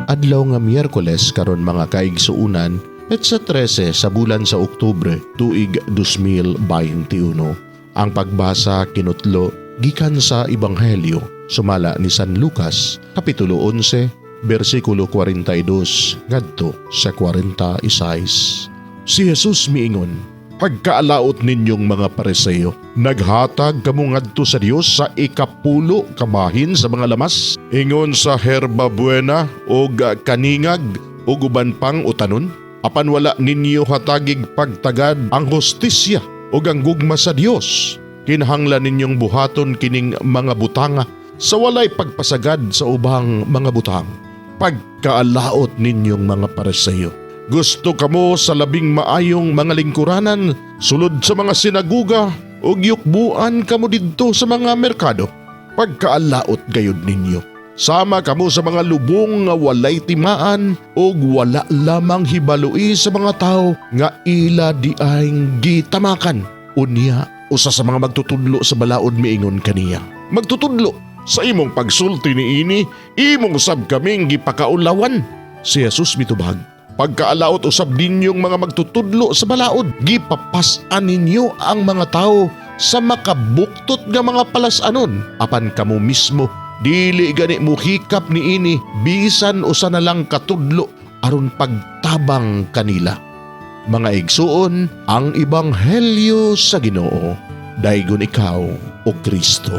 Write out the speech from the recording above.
Adlaw nga Miyerkules karon, mga kaigsuunan, petsa 13 sa bulan sa Oktubre, tuig 2021. Ang pagbasa kinutlo gikan sa Ebanghelyo sumala ni San Lucas, kapitulo 11, bersikulo 42 ngadto sa 46. Si Jesus miingon, "Pagkaalaot ninyong mga Pariseo, naghatag kamo ngadto sa Dios sa 10 kabahin sa mga lamas, ingon sa herba buena og kaningag ug uban pang utanon. Apan wala ninyo hatagig pagtagad ang hustisya ug ang gugma sa Dios. Kinahanglan ninyong buhaton kining mga butanga sa walay pagpasagad sa ubang mga butang. Pagkaalaot ninyong mga Pariseo. Gusto kamo sa labing maayong mga lingkuranan sulod sa mga sinaguga ug yukbuan kamo didto sa mga merkado. Pagkaalaot gayud ninyo. Sama kamo sa mga lubong nga walay timaan ug wala lamang hibaloi sa mga tao nga ila diayng gitamakan." Unya, usa sa mga magtutudlo sa balaod miingon kaniya, "Magtutudlo, sa imong pagsulti niini, imong sab kaming gipakaulawan." Si Jesus mitubag, "Pagkaalaot usab ninyong mga magtutudlo sa balaod, gipapas-an ninyo ang mga tao sa makabuktot nga mga palas-anon. Apan kamo mismo, dili gani muhikap niini bisan usa na lang katudlo aron pagtabang kanila." Mga igsuon, ang ebanghelyo sa Ginoo. Daygon ikaw, o Kristo.